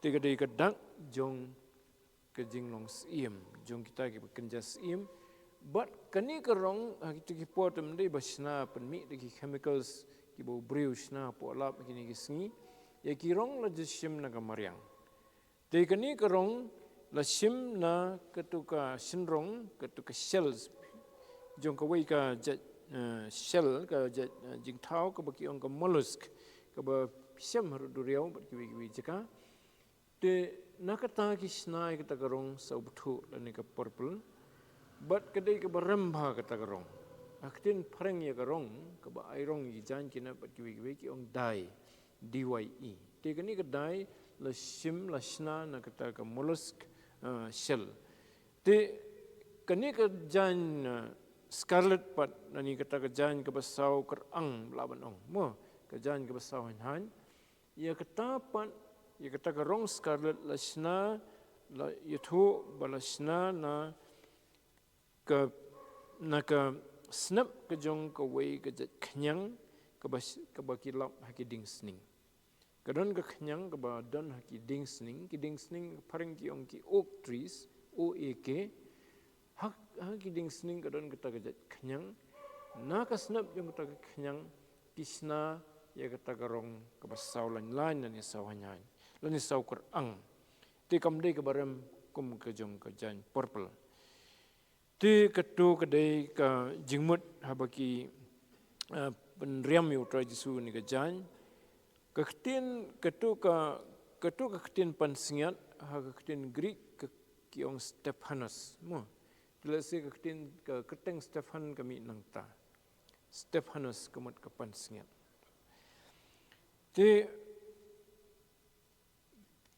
Te ka dei ka dak jong ka jinglong syiem jong kita kiba kynja syiem. Bad kane ka rong, ha kita ki por te ym dei ba shna pynmih da ki chemicals kiba u briew u shna hapoh lap ha kine ki sngi. Ïa ki rong la ju shim na ka mariang. Te kane ka rong la shim na katu ka shynrong, katu ka shells jong kawei ka jait, eh, shell, ka jait, eh, jingthaw kaba ki ong ka mollusk, kaba shem harud duriaw bad kiwei kiwei jaka. Te na kata ki shna ïa kata ka rong saw bthuh lane ka purple. Bad ka dei kaba rem bha kata ka rong. Ha ka ktien phareng ïa ka rong kaba ai rong ïa ki jaiñ kine bad kiwei kiwei ki ong dye, D Y E. Te kane ka dye la shim, la shna na kata ka mollusk, eh, shell. Te kane ka jaiñ, eh, scarlet pat lane kata ka jaiñ kaba saw kyrang lah ban ong, mo, ka jaiñ kaba saw haiñ haiñ. Ïa kata pat, ïa kata ka rong scarlet la shna, la ïathuh ba la shna na ka, na ka snep ka jong kawei ka jait khñiang kaba, kaba ki lap ha ki dieng sning. Ka don ka khñiang kaba don ha ki dieng sning, ki dieng sning phareng ki ong ki oak trees, O A K. Ha, ha ki dieng sning ka don kata ka jait khñiang. Na ka snep jong kata ka khñiang ki shna ïa kata ka rong kaba saw laiñ laiñ lane saw haiñ haiñ lane saw kyrang. Te kam dei kaba rem kum ka jong ka jaiñ purple. Te katu ka dei ka jingmut haba ki, eh, pynriam ïa u Trai Jisu ne ka jaiñ. Ka ktien, katu ka, katu ka ktien pansngiat, ha ka ktien Greek ka, ki ong Stephanos. Mo. Te lehse ka ktien, ka kyrteng Stephan ka mih nangta. Stephanos ka mut ka pansngiat. Te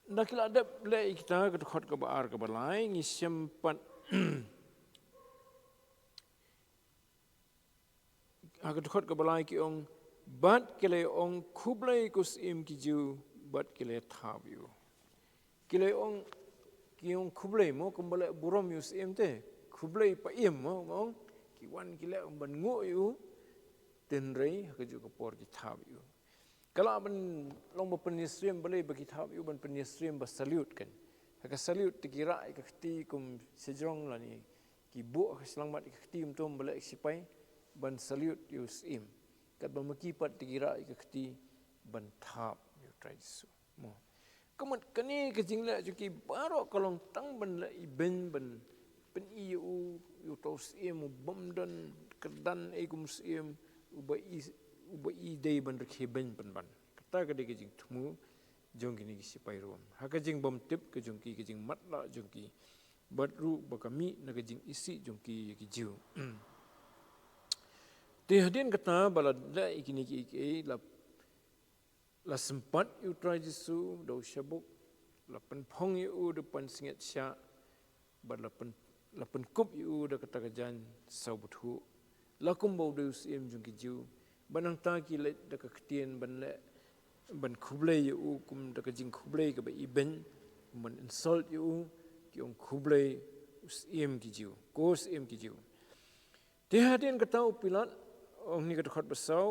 da ki la dep leh ïa kita, ka dkhot kaba ar kaba lai, ngi shem pat. Ha ka dkhot kaba lai ki ong, bad ki la ong khublei ko syiem ki Jiw, bad ki la thap ïa u. Ki la ong, ki ong khublei mo, kumba leh burom ïa u syiem te. Khublei pa ïem mo, ong, ki wan ki leh ban nguh ïa u. Hynrei ha kajuh ka por ki thap ïa u. Ka lah ban long ba pynïasyriem, balei ba ki thap ïa u ban pynïasyriem, ba salute kan. Ha ka salute te ki rah ïa ka kti kum shajrong lane ki buh ha ka shyllangmat ïa ka kti, ym toh ba leh sipai, ban salute ïa u syiem. Katba ma ki pat te ki rah ïa ka kti ban thap ïa u Trai Jisu. Mo. Ka mut kane ka jingleh jong ki baroh ka long tang ban leh ibeiñ, ban pyni ïa u, ïa uto u syiem u bym don kyrdan ei kum syiem, uba i, uba i dei ban rkhie beiñ pynban. Kata ka dei ka jingthmu jong kine ki sipai Rom. Ha ka jingbymtip ka jong ki, ka jingmatlah jong ki. Bad ruh ba ka mih na ka jingisih jong ki ïa ki Jiw. Te hadien kata ba la leh ïa kine kiei kiei, la, la sympat ïa u Trai Jisu da u shabuk, la pynphong ïa u da u pansngiat shiah, bad la pyn, la pynkup ïa u da kata ka jaiñ saw bthuh. La kumba u dei u syiem jong ki Jiw. Bad nangta ki leit da ka ktien ban leh, ban khublei ïa u kum da ka jingkhublei kaba ibeiñ, ban insult ïa u, ki ong khublei u syiem ki Jiw, ko syiem ki Jiw. Te hadien kata u Pilat, ong ha ka dkhot ba saw,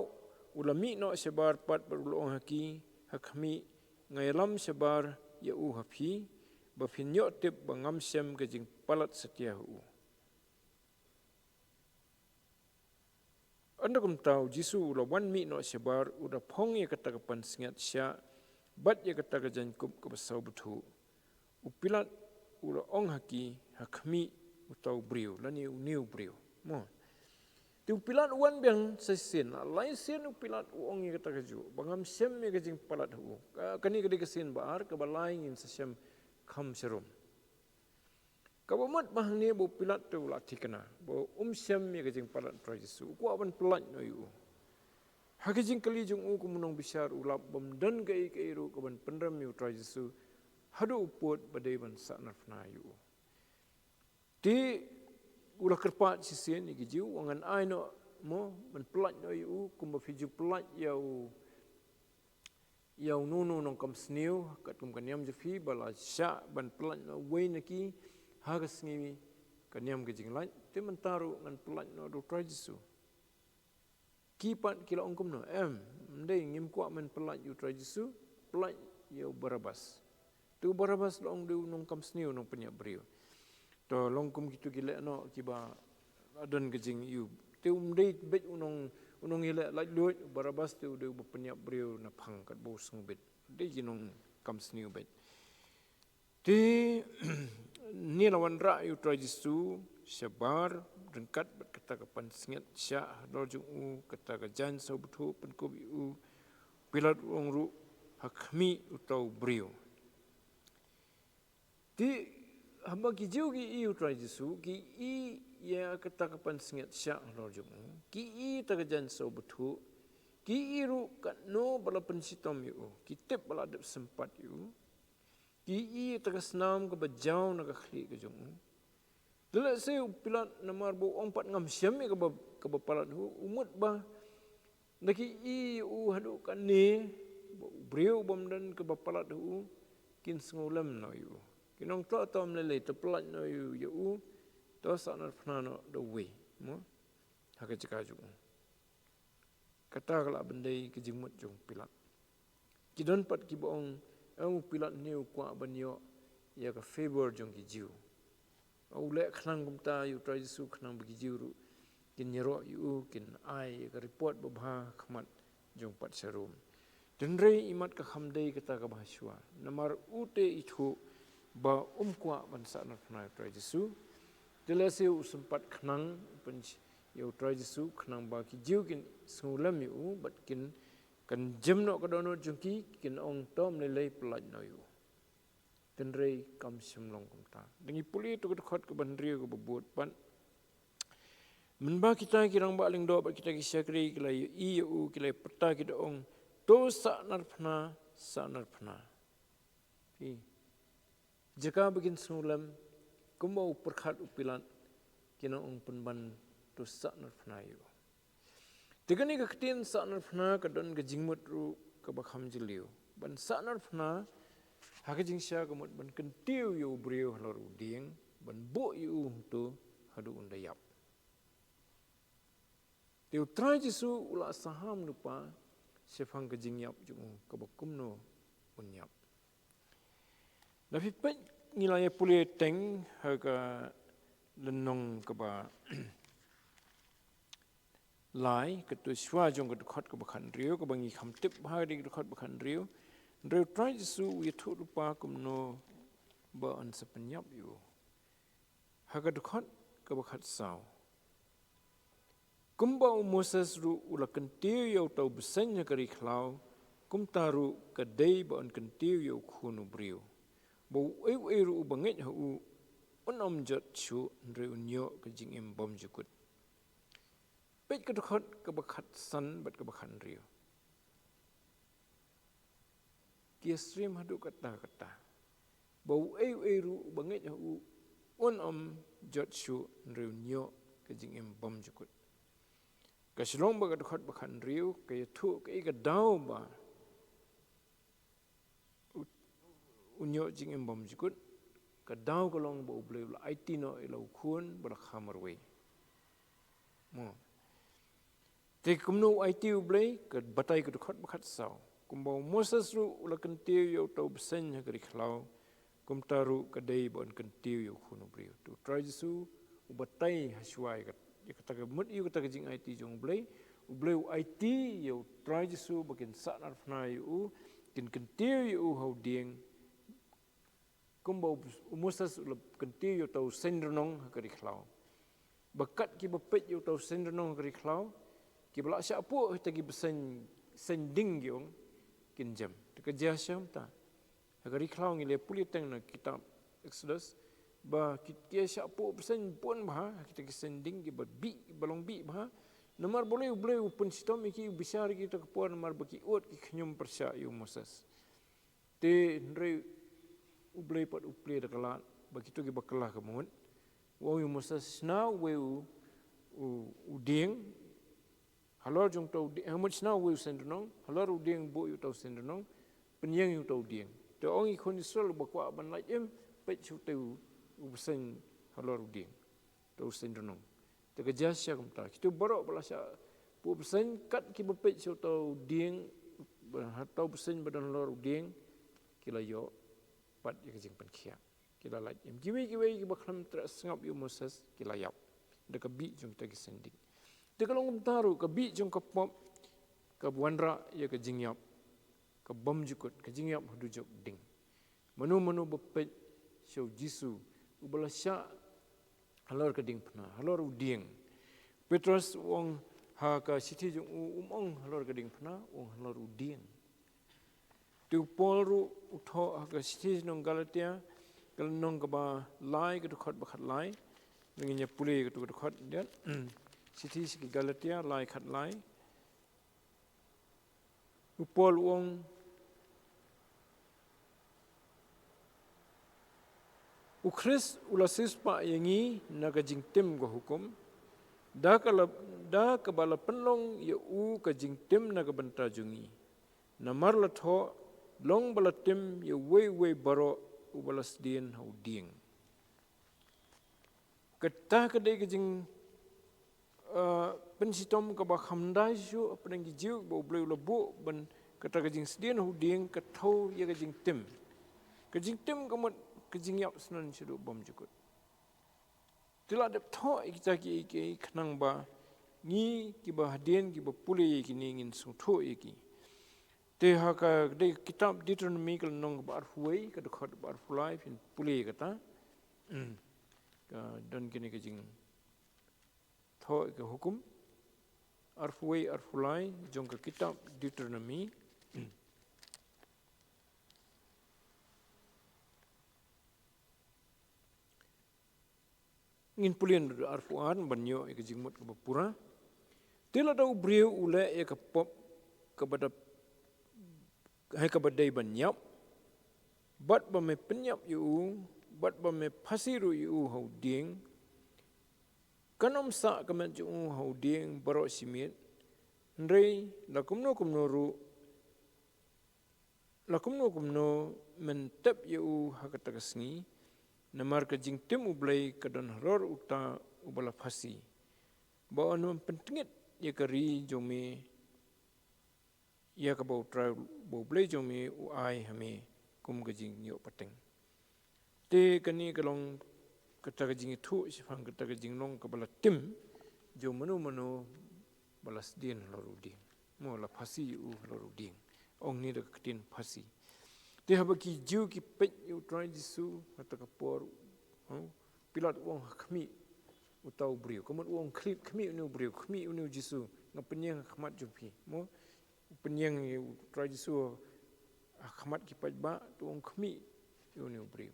u la mih noh shabar pat bad u la ong ha ki, ha khmih, nga ïalam shabar ïa u ha phi, ba phin ïoh tip ba ngam shem ka jingpalat satia ha u. Ynda kumta u Jisu u la wan mih noh shabar, u da phong ïa kata ka pansngiat shiah, bad ïa kata ka jaiñkup kaba saw bthuh. U Pilat u la ong ha ki, ha khmih uta u briew, lane une u briew. Mo. Te u Pilat u wan biang sa shisien, la lai sien u Pilat u ong ïa kata kajuh, ba ngam shem ïa ka jingpalat ha u. Ka, kane ka dei ka sien ba ar, kaba lai ngin sa shem kham sharum. Kaba mut ba hangne ba u Pilat te u la thikna ba um shem ïa ka jingpalat u Trai Jisu, u kwah ban pyllait noh ïa u. Ha ka jingkylli jong u kum u nongbishar, u lap bym don kaei kaei ruh ka ban pynrem ïa u Trai Jisu haduh u pud ba dei ban sahnarphna ïa u. Te u la kyrpad shisien ïa ki Jiw, u ong, ngan ai noh mo ban pyllait noh ïa u kumba phi ju pyllait ïa u, ïa uno uno u nongkam sniew, katkum ka niam jong phi ba la shah ban pyllait noh uwei na ki ha ka sngi ka niam ka jinglait, te mynta ruh ngan pyllait noh da u Trai Jisu. Ki pat ki la ong kumno, em, ym dei, ngim kwah men pyllait ïa u Trai Jisu, pyllait ïa u Barabas. Te u Barabas la ong dei u nongkam sniew, u nongpynïap briew. To long kum kitu ki leh noh kiba la don ka jingïohi. Te um dei beit u nong, u nongïaleh laitluid, u Barabas te u dei uba pynïap briew na phang katba u sngewbit. Dei ki nongkam sniew beit. Te ne la wanrah ïa u Trai Jisu shabar ryngkat bad kata ka pansngiat shah halor jong u, kata ka jaiñ saw bthuh pynkup ïa u. Pilat u ong ruh ha khmih uta u briew. Te haba ki Jiw ki ïohi ïa u Trai Jisu, ki ïohi ïa kata ka pansngiat shah halor jong u, ki ïohi ïa kata ka jaiñ saw bthuh, ki ïohi ruh katno ba la pynshitom ïa u, ki tip ba la dep sympat ïa u. Ki ïohi ïa kata ka snam kaba jaw na ka khlieh ka jong u. Te lehse u Pilat namar ba u ong pat ngam shem ïa kaba, kaba palat ha u, u mut ba da ki ïohi ïa u haduh kane ba u briew bym don kaba palat ha u, kin sngewlem noh ïa u. Kin ong to, to ym lei lei, to pyllait noh ïa u, ïa u, to sahnarphna noh da uwei mo ha ka jaka jong u. Kata ka lah ban dei ka jingmut jong u Pilat. Ki don pat kiba ong, em, u Pilat ne u kwah ban ïoh ïa ka favour jong ki Jiw. U leh khnang kumta ïa u Trai Jisu khnang ba ki Jiw ruh kin ïaroh ïa u, kin ai ïa ka report babha ha khmat jong u patsha Rom. Hynrei imat ka kham dei kata kaba ha shuwa. Namar u te ithuh ba um kwah ban sahnarphna ïa u Trai Jisu. Te lehse u sympat khnang, u pyn ïa u Trai Jisu khnang ba ki Jiw kin sngewlem ïa u bad kin, kan jem noh ka dohnud jong ki, kin ong to ym lei lei, pyllait noh ïa u. Hynrei kam shym long kumta. Dang ïa pule ïa tu ka dkhot kaba hynriew kaba bud pat. Mynba kita ki rangbah lyngdoh bad kita ki shakri ki la ïohi ïa u, ki la pyrta, ki da ong, to sahnarphna, sahnarphna. Phi jaka ba kin sngewlem, kumba u pyrkhat u Pilat, kin ong pynban to sahnarphna ïa u. Te kane ka ktien sahnarphna ka don ka jingmut ruh kaba kham jylliew. Ban sahnarphna ha ka jingshisha ka mut ban kyntiew ïa u briew halor u dieng, ban buh ïa u hangto haduh un da ïap. Te u Trai Jisu u la saham lypa shaphang ka jingïap jong u, kaba kumno un ïap. Da phi peit, ngi la ïa pule teng ha ka lynnong kaba lai, katto shuwa jong ka dkhot kaba khathynriew, kaba ngi kham tip bha ha ka dkhot ba khathynriew. Hynrei u Trai Jisu u ïathuh lypa kumno ba un sa pynïap ïa u. Ha ka dkhot kaba khatsaw. Kumba u Moses ruh u la kyntiew ïa uta u bseiñ ha ka ri khlaw, kumta ruh ka dei ba un kyntiew ïa u Khun u briew. Ba uei uei ruh uba ngeit ha u, un ym jot shuh, hynrei un ïoh ka jingim bymjukut. Peit ka dkhot kaba khatsan bad kaba khathynriew. Ki ïasyriem haduh katta katta. Ba uei uei ruh uba ngeit ha u, un ym jot shuh, hynrei un ïoh ka jingim bymjukut. Ka shlong ba ka dkhot ba khathynriew ka ïathuh kaei ka daw ba u, un ïoh jingim bymjukut. Ka daw ka long ba U Blei u la aiti noh ïa la u Khun ba la kha marwei. Mo. Te kumno u aiti U Blei, ka batai ka dkhot ba khatsaw. Kumba u Moses ruh u la kyntiew ïa uta u bseiñ ha ka ri khlaw, kumta ruh ka dei ba un kyntiew ïa u Khun u briew. Te u Trai Jisu u batai ha shuwa ïa kat-, ïa kata ka mut ïa kata ka jingaiti jong U Blei. U Blei u aiti ïa u Trai Jisu ba kin sahnarphna ïa u, kin kyntiew ïa u ha u dieng. Kumba u, u Moses u la kyntiew ïa uta u seiñ rnong ha ka ri khlaw. Ba kat kiba peit ïa uta u seiñ rnong ha ka ri khlaw, kiba la shah puh ha kita ki bseiñ, seiñ ding ki ong, kin jem. Te ka jia shemta. Ha ka ri khlaw ngi la pule teng na kitab Exodus, ba ki, ki ïa shah puh bseiñ bun bha ha kita ki seiñ ding kiba bih, ba long bih bha. Namar balei U Blei u pynshitom ïa ki, u bishar ïa ki ha kata ka por? Namar ba ki ud, ki khñium pyrshah ïa u Moses. Te hynrei U Blei pat u plie da ka lad ba kito kiba kylla ka mut. U ong ïa u Moses, shna uwei u, u, u dieng halor jong uta u dieng, eh, mut shna uwei u seiñ durnong halor u dieng, buh ïa uta u seiñ durnong, pynïeng ïa uta u dieng. Te ong ïa ki khun Israel, uba kwah ban lait im, peit sha uta u, u bseiñ halor u dieng, uta u seiñ durnong. Te ka jia shisha kumta. Kito baroh ba la shah puh bseiñ, kat kiba peit sha uta u dieng, ha uta u bseiñ ba don halor u dieng, ki la ïoh pat ïa ka jingpynkhiah. Ki la lait im. Kiwei kiwei kiba khlem treh sngap ïa u Moses ki la ïap da ka bih jong kita ki seiñ ding. Te ka long kumta ruh, ka bih jong ka pop ka wanrah ïa ka jingïap ka bymjukut, ka jingïap haduh jok ding. Mano mano ba peit sha u Jisu uba la shah halor ka diengphna, halor u dieng. Petros u ong ha ka shithi jong u, um ong halor ka diengphna, u ong halor u dieng. Te u Paul ruh u thoh ha ka shithi sha ki nong Galatia, ka lynnong kaba lai, ka dkhot ba khatlai. Ngin ïa pule katto ka dkhot, ïa. Shithi sha ki Galatia lai, khatlai. U Paul u ong, U Khrist u la siewspah ïa ngi na ka jingtim ka hukum, da ka la, da kaba la pynlong ïa u ka jingtim na ka bynta jong ngi. Namar la thoh, long ba la tim ïa uwei uwei baroh uba la sdien ha u dieng. Kata ka dei ka jing, eh, pynshitom kaba kham dei shuh hapdeng ki Jiw, ba U Blei u la buh ban kata ka jingsdien ha u dieng ka thew ïa ka jingtim. Ka jingtim ka mut ka jingïap shnong shaduh bymjukut. Te la dep thoh ïa kita kiei kiei khnang ba ngi kiba hadien kiba pule ïa kine ngin sngewthuh ïa ki. Te ha ka dei ka kitab Deuteronomi ka lynnong kaba arphew wei, ka dkhot kaba arphew lai, phin pule ïa kata. Hmm. Ka don kine ka jingthoh ïa ka hukum. Arphew wei, arphew lai jong ka kitab Deuteronomi. Hmm. Ngin pule naduh arphew ar ban ïoh ïa ka jingmut kaba pura. Te lada u briew u leh ïa ka pop kaba da, ha kaba dei ban ïap, bad ba me pynïap ïa u, bad ba me phasi ruh ïa u ha u dieng, kan ym sah ka met jong u ha u dieng baroh shi miet. Hynrei la kumno kumno ruh, la kumno kumno men tep ïa u ha kata ka sngi, namar ka jingtim U Blei ka don halor uta uba la phasi, ba un ym pyntngit ïa ka ri jong me, ïa kaba U Trai, ba U Blei jong me u ai ha me kum ka jingïoh pateng. Te kane ka long kata ka jingïathuh shaphang kata ka jinglong kaba la tim jong mano mano ba la sdien halor u dieng. Mo, la phasi ïa u halor u dieng. Ong ne da ka ktien phasi. Te haba ki Jiw ki peit ïa U Trai Jisu ha kata ka por, hmm, Pilat u ong, ha khmih uta u briew. Ka mut u ong, khmih, khmih une u briew, khmih une u Jisu, nga pynïeng ha khmat jong phi. Mo, u pynïeng ïa U Trai Jisu ha khmat ki paidbah, te u ong, khmih ïa une u briew.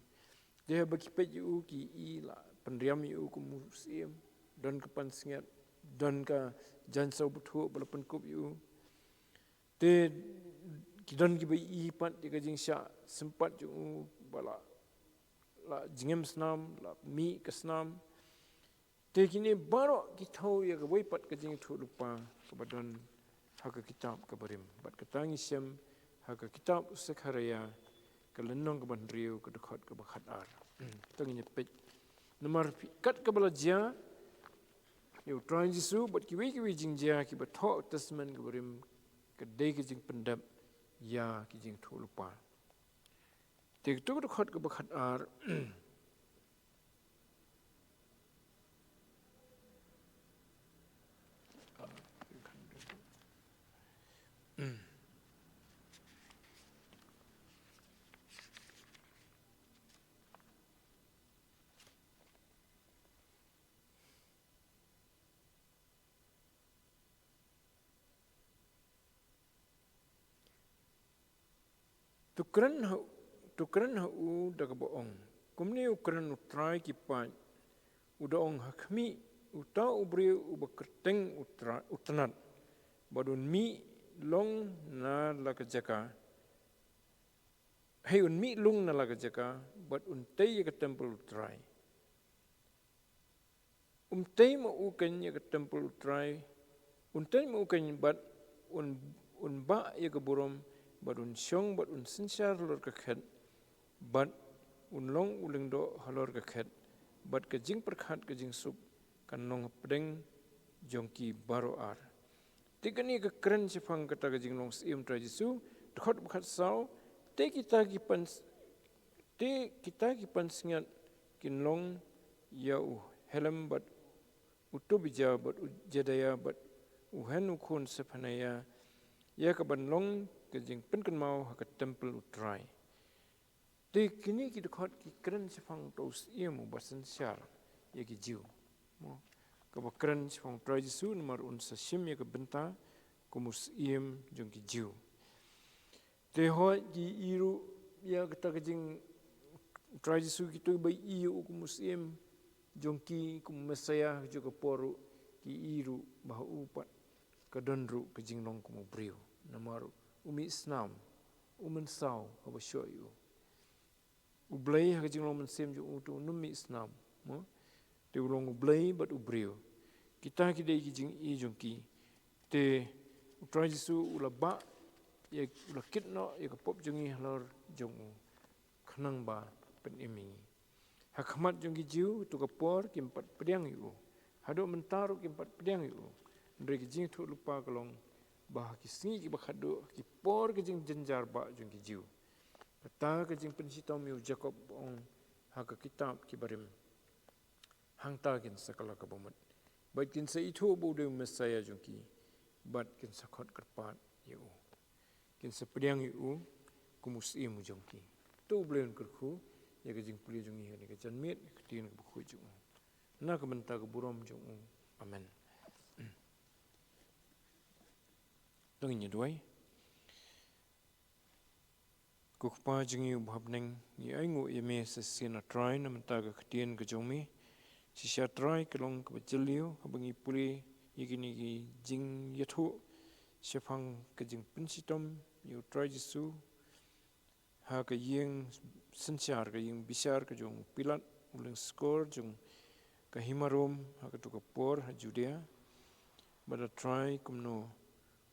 Te haba ki peit ïa u, ki i la pynriam ïa u kum u syiem, don ka pansngiat, don ka jaiñsaw bthuh ba la pynkup ïa u. Te ki don kiba i pat ïa ka jingshah sympat jong u, ba la, la jngem snam, la mih ka snam. Te kine baroh ki thew ïa kawei pat ka jingïathuhlypa kaba don ha ka kitab kaba rim. Bad kata ngi shem ha ka kitab u Sekharaiah, ka lynnong kaba hynriew, ka dkhot kaba khatar. To ngin ïa peit. Namar phi, kat kaba la jia ïa U Trai Jisu bad kiwei kiwei jingjia kiba thoh Testament kaba rim, ka dei ka jingpyndep ïa ki jingïathuhlypa. Te kato ka dkhot kaba khatar. To kren ha, to kren ha u da kaba ong, Kumne u kren u Trai ki paid, u da ong ha khmih, uta u briew uba kyrteng u Trai, u tnat, bad un mih long na la ka jaka. Hei un mih lung na la ka jaka, bad un tei ïa ka templ u Trai. Um tei ma u kein ïa ka templ u Trai, un tei ma u kein bad un, un bah ïa ka burom, bad un shong, bad un synshar halor ka khet, bad un long u lyngdoh halor ka khet, bad ka jingpyrkhat ka jingsuk kan long hapdeng jong ki baroh ar. Te kane ka kren shaphang kata ka jinglong syiem u Trai Jisu, dkhot ba khatsaw, te kita ki pan, te kita ki pansngiat kin long ïa u Helem bad u Tobija bad u Jedaia bad u Hen u khun Sephanaia, ïa ka ban long ka jingpynkynmaw ha ka templ u Trai. Te kine ki dkhot ki kren shaphang uta u syiem uba synshar ïa ki Jiw. Mo, kaba kren shaphang u Trai Jisu namar un sa shim ïa ka bynta kum u syiem jong ki Jiw. Te hooid ki ïohi ruh ïa kata ka jing, u Trai Jisu kito ba ïohi ïa u kum u syiem jong ki, kum u Messaïah, jong ka por ruh ki ïohi ruh ba ha u pat ka don ruh ka jinglong kum u briew. Namar u mih snam, u mynsaw haba shoh ïa u. U Blei ha ka jinglong mynsiem jong u te um mih snam, mo? Te u long u Blei bad u briew. Kita ki dei ki jingïohi jong ki. Te u Trai Jisu u la bah ïa, u la kit noh ïa ka pop jong ngi halor jong u, khnang ba pynim ïa ngi. Ha khmat jong ki Jiw, to ka por kim pat pdiang ïa u. Haduh mynta ruh kim pat pdiang ïa u. Hynrei ka jingïathuhlypa ka long ba ha ki sngi kiba khatduh, ha ki por ka jingjynjar bah jong ki Jiw, kata ka jingpynshitom ïa u Jakob, ong ha ka kitab Ki Barim, hangta kin sa kylla ka bamut. Bad kin sa ithuh ba u dei u Messaïah jong ki. Bad kin sa khot kyrpad ïa u. Kin sa pdiang ïa u kum u syiem u jong ki. To u Blei un kyrkhu ïa ka jingpule jong ngi ha kane ka janmiet, ka ktien kaba khuid jong u. Na ka bynta ka burom jong u. Amen. To ngin ïa duwai. Ko Kpa jong ngi uba ha bneng, ngi ainguh ïa me sa shisien, A Trai, na bynta ka ktien ka jong me. Shisha, Trai, ka long kaba jylliew haba ngi pule ïa kine ki jingïathuh shaphang ka jingpynshitom ïa u Trai Jisu ha ka ïing synshar, ka ïing bishar ka jong u Pilat, u lyngskor jong ka hima Rom ha kato ka por ha Judia. Bad, A Trai, kumno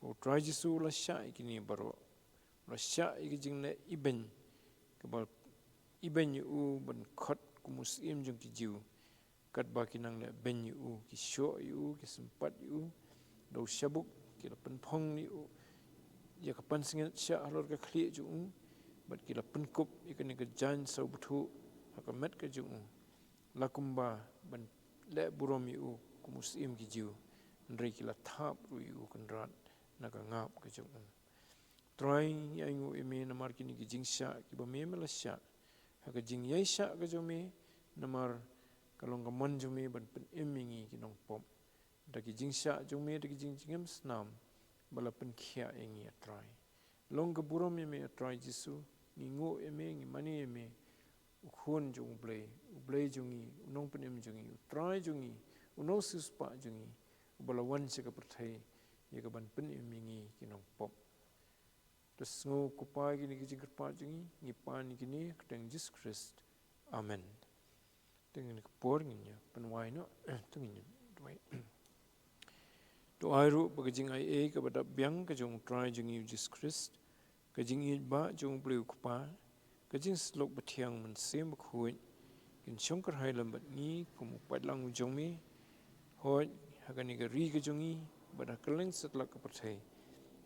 ba u Trai Jisu u la shah ïa kine baroh. U la shah ïa ka jingleh ibeiñ, kaba ibeiñ ïa u ban khot kum u syiem jong ki Jiw. Katba ki nang leh beiñ ïa u, ki shoh ïa u, ki sympat ïa u da u shabuk, ki la pynphong ïa u ïa ka pansngiat shah halor ka khlieh jong u, bad ki la pynkup ïa kane ka jaiñ saw bthuh ha ka met ka jong u, la kumba ban leh burom ïa u kum u syiem ki Jiw. Hynrei ki la thap ruh ïa u kynrad na ka ngap ka jong u. Trai, ngi ainguh ïa me namar kine ki jingshah kiba me, me la shah ha ka jingïai shah ka jong me, namar ka long ka mon jong me ban pynim ïa ngi ki nongpop. Da ki jingshah jong me, da ki jingjngem snam ba la pynkhiah ïa ngi, A Trai. Long ka burom ïa me, A Trai Jisu, ngi nguh ïa me, ngi mane ïa me, u Khun jong u Blei, u Blei jong ngi, u Nongpynim jong ngi, u Trai jong ngi, u Nongsiewspah jong ngi, uba la wan sha ka pyrthei ïa ka ban pynim ïa ngi ki nongpop. To sngew ko Kpa ïa kine ki jingkyrpad jong ngi, ngi pan ïa kine ha ka kyrteng Jisu Khrist. Amen. Te ha kane ka por ngin ïa pynwai noh, te ngin ïa duwai. To ai ruh ba ka jingaiei kaba dap biang ka jong u Trai jong ngi u Jisu Khrist, ka jingïeit ba jong u Blei u Kpa, ka jingshlur ba thiang Mynsiem Bakhuid, kin shong kyrhai lem bad ngi kum u paidlang u jong me, hooid ha kane ka ri ka jong ngi, bad ha kylleng satlak ka pyrthei,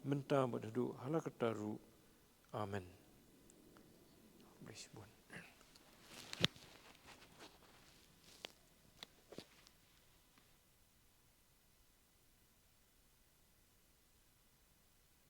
mynta bad haduh hala karta ruh. Amen. Bless you.